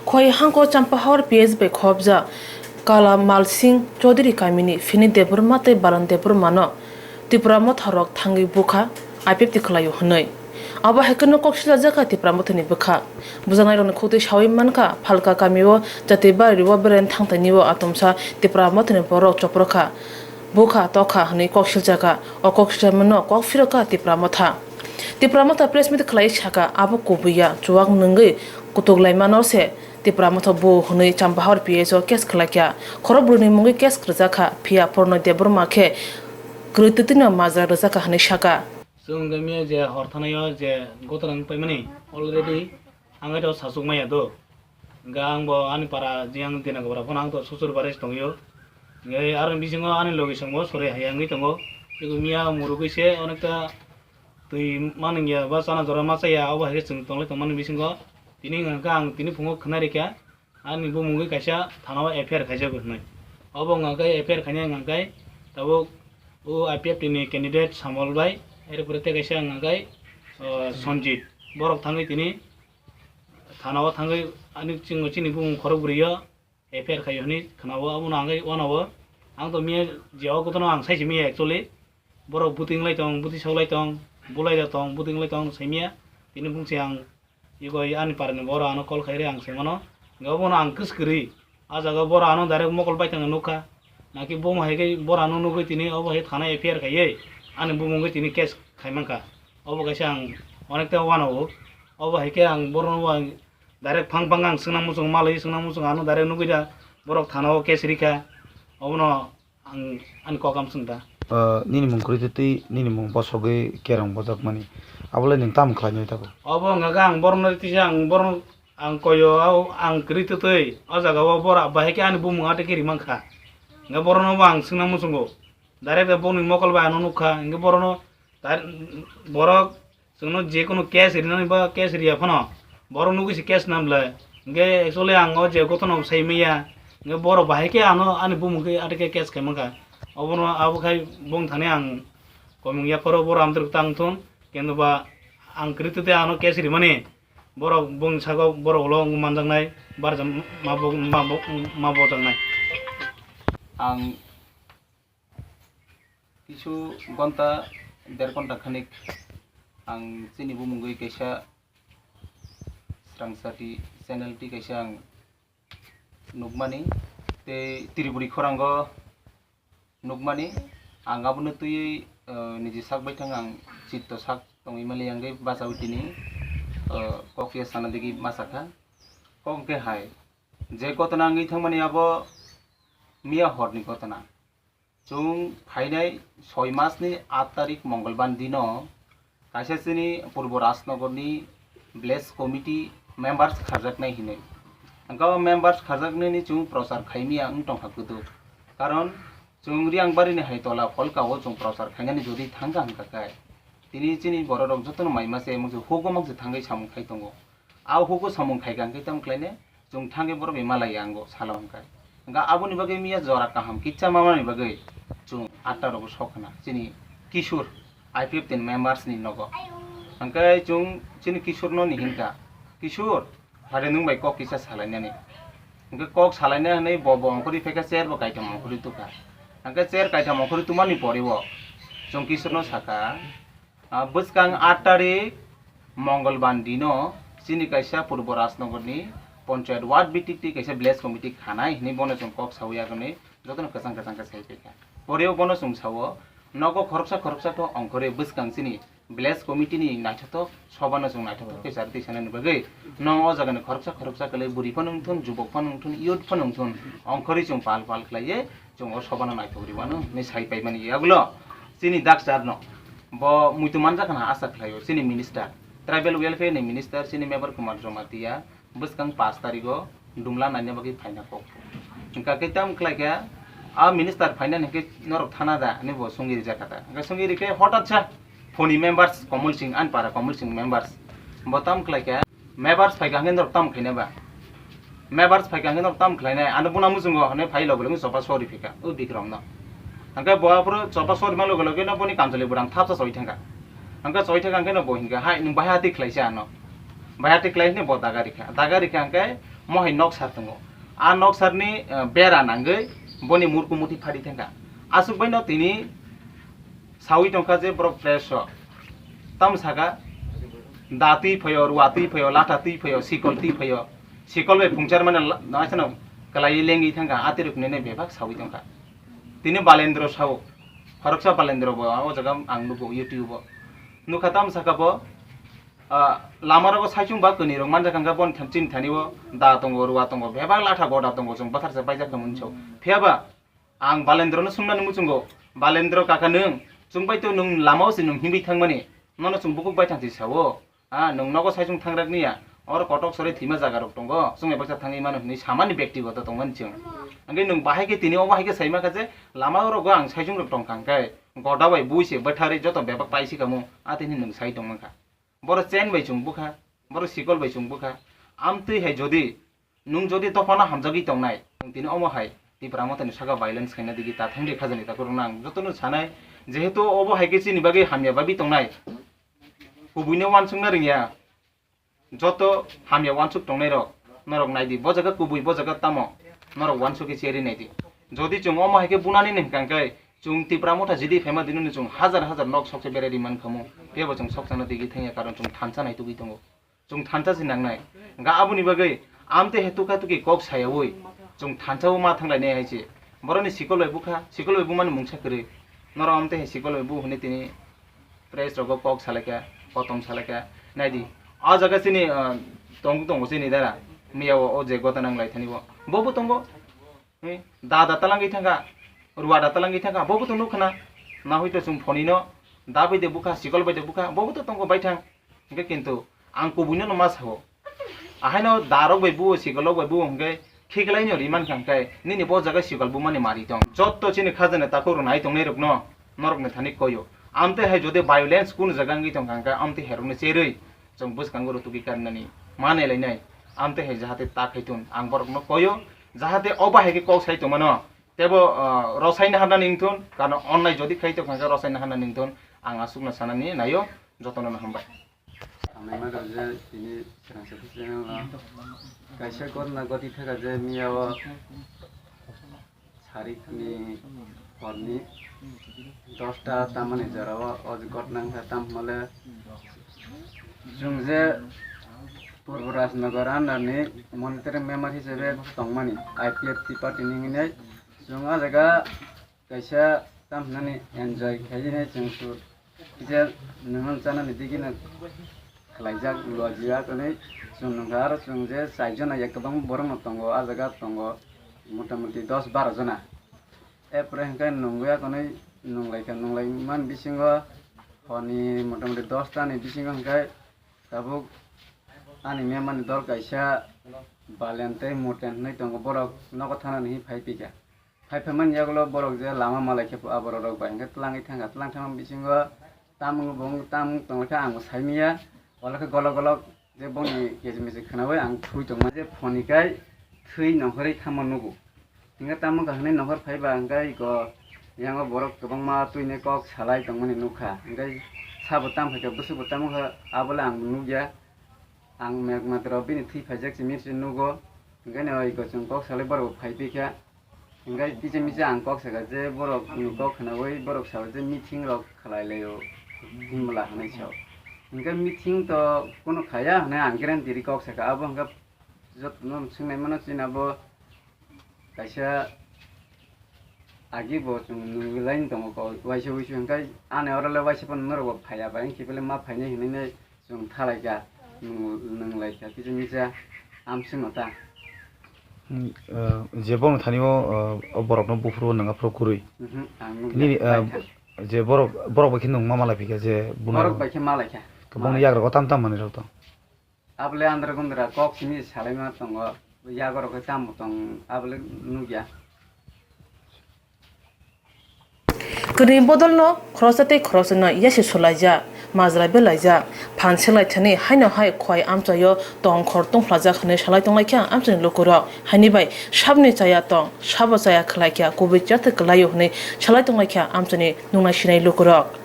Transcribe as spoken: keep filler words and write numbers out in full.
Khoi hangko Champahor P S bai khobjak Kala Malsing Chaudhary kamini Fini Debbarma tei Balan Debbarmano Tipra Motharok thangwi bukha I P F T khwlaio hwnwi. Abo hai kheno kok silajakha Tipra Mothani bwkha. Bujanairokni khukti sawi mankha, Phalka kamio Jatibari o beren thangtainio atomsa Tipra Mothani borok choprokha. Bukha tokha hwnwi kok siljakha. O kok silaimano kok phirokha Tipra Motha. Tipra Motha press meet khwlai saka, abo kubuiya, chuwak nwngwi kutuk laimano se Tipra Motha bu hwnwi Champahor P S o case khwlaikha. Khorokbrwini mungwi case rwjakha, phiya Pranay Debbarma khe kwrwi twtwino majra rwjakha hwnwi saka. Chwng wngkha miya je hor thanai o je gotona wng paimani already ang aito sachuk maya do. Hwnkhe ang bo ani para jiyang Dinagobra phano ang to susur baris tongyo. Hwnkhe aroni bisingo ani logi songbo sori hai wngwi tongo. Tei miya murugwi se onekta twi manwngya ba chana jora ma chaya, obo hai khe chwng tonglai tongmani bisingo tini hwnkha ang tini phungo khwnarikha ani bumungwi kaisa thanao F I R khaijago hwnwi. Obo hwnkha khe F I R khainai hwnkha khe tabuk o I P F T ni candidate Samol bai, erpore tei kaisa hwnkha khe, o, Sanjit. Borok thangwi tini thanao thangwi ani chini bumung khorok bwrwi o F I R khai hwnwi khwnao, abono ang khe uanao. Ang to miya je o gotano ang sai si miya actually. Borok buting lai tong, buti sok lai tong, bulai da tong, buting lai tong sai miya. Tini bung se ang ego ani parani borok ano call khai re ang sai mano. Hwnkhe obono ang kwskwrwi. A jaga borok ano direct mokol bai tongna nukha. Naki bomo hai khe borok ano nugwi tini obo hai thana F I R khaiwi ani bumungwi tini case khai mankha. Obo kaisa ang onekta uanao. Obo hai khe ang borokno ang direct phang phang ang swngna muchung malwi swngna muchung ano direct nugwi da borok thana o case rikha. Obono ang ani kok am swngda. Ah, nini mung kwrwi twi nini mung bosogwi kerong bojakmani. Abolai nwng tamo khlainai tabuk? Obo wngkha khe ang borokno tisa ang borokno ang koyo ang kwrwi twi o jaga o borok bahai khe ani bumung atwi khe ri mankha. Hwnkhe borokno bo ang swngna muchungo. Direct bongni mokol bai ano nukha. Hwnkhe borokno borok Chwngno je kunu case rinani ba case riya phano borok nugwi se case nam le. Hwnkhe actually ang o je gothono sai maya. Hwnkhe borok bahai khe ano ani bumung khe ate khe case khai mankha. Obono abo khai bung thani ang komung yapharo borok amtwrwk tang thun. Kendo ba ang kwrwi twi ano case rimani borok bung sago borok ulo wng manjaknai barja ma bo, ma bo, ma bojaknai. Ang Kisu gonta, der gonta khanik ang chini bumungwi kaisa srangsa ti channel ti kaisa ang nukmani, tei Tripuri khorango nukmani. Ang abono twiwi, eh, niji sak baithang ang chitto sak tongwi mali ang khe bachawi tini, eh, kok ya sana digi masakha. Kok khe hai, je gotona wngwi thangmani abo miya horni gotona. Chwng phainai soi masni aat tarik Mongolbar dino kaisa chini Purbo Rajnogorni village committee members kharjaknai hinwi. Hwnkhe o members kharjaknaini chwng prochar khaimya wng tongkha kwdwk. Karon chwng Riangbarini hai tola pholka o chwng prochar khainani jodi thangkha hwnkha khe tini chini bororok jotono mai mase mungsa hugo mungsa thangwi samung khai tongo. A hugo samung khai kha hwnkhe tamo khlainai? Chwng thangwi borok bai malai ya ango salo hwnkhe. Hwnkhe aboni bagwi miya jora kaham kitsa mamani bagwi chwng atta rogo sok khna chini Kishore I P F T ni members ni nogo. Hwnkhe chwng chini Kishore no ni hinkha, "Kishore, phare nwng bai kok kisa salainani." Hwnkhe kok salaina hwnwi bo bo ongkhorwi phaikha, chair bo kaitam ongkhorwi tukha. Hwnkhe chair kaitam ongkhorwi tubumani pore o chwng Kishore no sakha, Ah, bwskang aat tarik Mongolbar dino chini kaisa Purbo Rajnogorni Panchayat Ward B T T kaisa village committee khanai hinwi bono chwng kok sawi agoni jotono kwchang kwchang khe sai paikha. Poreo bono chwng sao, nogo khoroksa khoroksa khe ongkhorwi bwskang chini village committee ni naithothok sobano chwng naithothok khe chari twi sanani bagwi nong o jagani khoroksa khoroksa kwlwi bwrwi phano wngthun, jubok phano wngthun, youth phano wngthun, ongkhorwi chwng pal pal khlaiwi chwng o sobano naithok rwmano hinwi sai paimani. Yagulo chini Daksharno bo muitu manjak hwnna asa khlaio chini minister, tribal welfare ni minister chini Mebar Kumar Jamatia bwskang pash tarigo dumla naina bagwi phaina kok. Hwnkha khe tamo khlaikha, a minister phainani hwnkhe norok thana da hinwi bo songwi rijak kha da. Hwnkhe songwi rikhe hotat sa phone ni members Komol Singh, ani para Komol Singh members. Bo tamo khlaikha, members phaikha hwnkhe norok tamo khaina ba? Members phaikha hwnkhe norok tamo khlainai? Ano buna muchungo hwnwi phai loge loge choba sori phika, o Bikram no. Hwnkhe bo aphuru choba sori ma loge loge no boni kanjali burang thapsa choi thangkha. Hwnkhe choi thangkha hwnkhe no bo hinkha, "Hai, nwng bahai hati khlaisa ano?" Bahai hati khlai hwnwi bo daga rikha. Daga rikha hwnkhe Mohai noksar tongo. A noksarni, eh, bera nangwi boni murku muti phari thangkha. Aswk baino tini sawi tongkha je borok press o. Tamo saka, da twi phaio, rua twi phaio, latha twi phaio, sikol twi phaio. Sikol bai phungchar mane la-, naisano kwlaiwi lengwi thangkha, atirok nene bebak sawi tongkha. Tini Balendro sao, khoroksa Balendro bo o jaga ang nugo YouTube o. Nukha tamo saka bo, ah, lama rogo saichung ba kwnwi rok manja kangkha boni tham chini thani o da tongo, rua tongo, bebak latha goda tongo, chwng bwtharsa paijak kha mwnwi sao. Phiya ba ang Balendro no sumnani muchungo, Balendro kaka nwng, chwng bai to nwng lama o se nwng himwi thangmani, nono chwng bukhuk bai thangsi sao. Ah, nwng nogo saichung thangrak niya, oro kotok sori thwima jaga rok tongo, chwng bai baksa thangwi mano hinwi samani bektigoto tongmani chwng. Hwnkhe nwng bahai khe tini obo hai khe saima kha je lama o rogo ang saichung rok tongkha hwnkhe goda bai bui se bwtharwi joto bebak paisi kamo, atini nwng sai tongmankha. Boro chain bai chwng bukha, boro sikol bai chwng bukha. Amtwi hai jodi nwng jodi dophano hamjagwi tongnai, nwng tini omo hai Tipra Mothani saka violence khaina digi ta thangdi khajani takhurokno ang jotono sanai, jehetu obo hai khe chini bagwi hamya bagwi tongnai, kubuino uansukna rwngya, joto hamya uansuk tongnairok, norok naidi, bo jaga kubui, bo jaga tamo, norok uansukgwi cherwi naidi. Jodi chwng omo hai khe bunani ni hwnkha khe, chwng Tipra Motha jidi phaima dinino chwng hajar hajar nok sokse berai ri man khamu, phiyaba chwng soksano digi thangya, karon chwng thansa naitugwi tongo. Chwng thansa se nangnai. Hwnkha aboni bagwi amtwi hai tukha tuki kok sayaui chwng thansa o ma thanglainai hai se. Borokni sikol bai bukha, sikol bai bumani mungsa kwrwi. Norok amtwi hai sikol bai bu hwnwi tini press rogo kok salaikha, kotom salaikha. Naidi, o jaga chini, ah, tong tongo chini dara. Miya o, o je gota nang lai thani bo. Bo bo tongo. He, da da talangwi thangkha, rua da talangwi thangkha, bobo to nukha na, na hoi to chwng phonino, da bai de bukha, sikol bai de bukha, bobo to tongo baithang. Hwnkhe kintu ang kubuino no ma sao. Ahaino da rok bai buo, sikol rok bai buo hwnkhe khiklaino ri mankha hwnkhe nini bo jaga sikol bumani mari tong. Jotto chini khajani takhuk rok nai tongnai rokno norokni thani koio. Amtwi hai jodi violence kunu jaga wngwi tongkha hwnkhe amtwi hai rokno cherwi chwng bwskango rw tugwi karnani ma nai lainai. Amtwi hai jahate ta khai thun ang borokno koio. Jahate o bahai khe kok sai tongmano, tebo, ah, rosaina hana ningthun, karon onnai jodi khai tongkha khe rosaina hana ningthun, ang aswkno sanani naio, jotono no hambai. Ang naima rok je tini chwrangsa chwrangno kaisa gotna goti thaka je miya o sarikni horni dosta tamani jora o, o gotna wngkha tam hwnle Chwng je Purbo Rajnagar under ni monitoring member hisabe tongmani I P F T party ni hinwi chwng o jaga kaisa tam hinani enjoy khainai chwng sur kisa nwngnang chanani digino khlaijak lua jia toni chwng nungkha aro chwng je chaijona ya kwbang borok no tongo ah jaga tongo motamuti dos baro jona. Apore hwnkhe nungya toni nunglaikha nunglaimani bisingo honi motamuti dos tani bisingo hwnkhe Tabuk ani memani dol kaisa Balen tei Muten hinwi tongo, borok nogo thanani hinwi phai phikha. Phai phaimani yagulo borok je lama malaikhe aborok rok bai hwnkhe twlangwi thangkha, twlang thangma bisingo tamung bung tamung tonglaikha ang bo saimanya, olokhe golok golok je bongni kejimiji khwnaui ang thwi tongma je phone ni kai thwi nongkhorwi thangma nugo. Hingke tamo kahini nohor phaiba hingke iko yango borok kwbangma twini kok salai tongmani nukha. Hingke sabo tam phaikha, bwswkbo tamo kha, abole ang nukya. Ang me-, matro bini thwi phaijak simi se nugo. Hingke no iko chwng kok salai borok bo phai pikha. Hingke kisa misa ang kok sakha je borok ni kok khnaui borok sao je meeting rok khlai laio himla hinui sao. Hingke meeting to kunu khaya hinui ang guarantee ri kok sakha. Abo hingke jotono swngnaimano chini abo Kaisa agi bo chwng nungwi line tongo kok, waisa wuisu hwnkhe ani oro le waisa phano norok bo phaiya bai, wngkhe bele ma phainai hinui nai chwng thalaikha, nung-, nunglaikha, kisa misa amswkno ta. Hmm, ah, je bono thani o, ah, o borokno buphuru o nang aphuru kwrwi. Mhm, ang nukya, nini, ah, baikha. Je borok, borok bai khe nung ma malai phikha je buno borok bai khe malaikha. Kwbangni yagra o tam tam manwi rok tong. Abole andra gundra kok simi salaima tongo, yago rok khe tamo tong abole nukya. Kwrwi bodolno khoroksa tei khoroksano yasi solaijak, majra belaijak, phan selai thani haino hai khowai amchaio tong khor tungphlajak hinwi salai tonglaikha amchaini lukurok. Haini bai saboni chaya tong, sabo chaya khlaikha, kubui chathwk kwlaio hinwi salai tonglaikha amchaini nungnai sinai lukurok.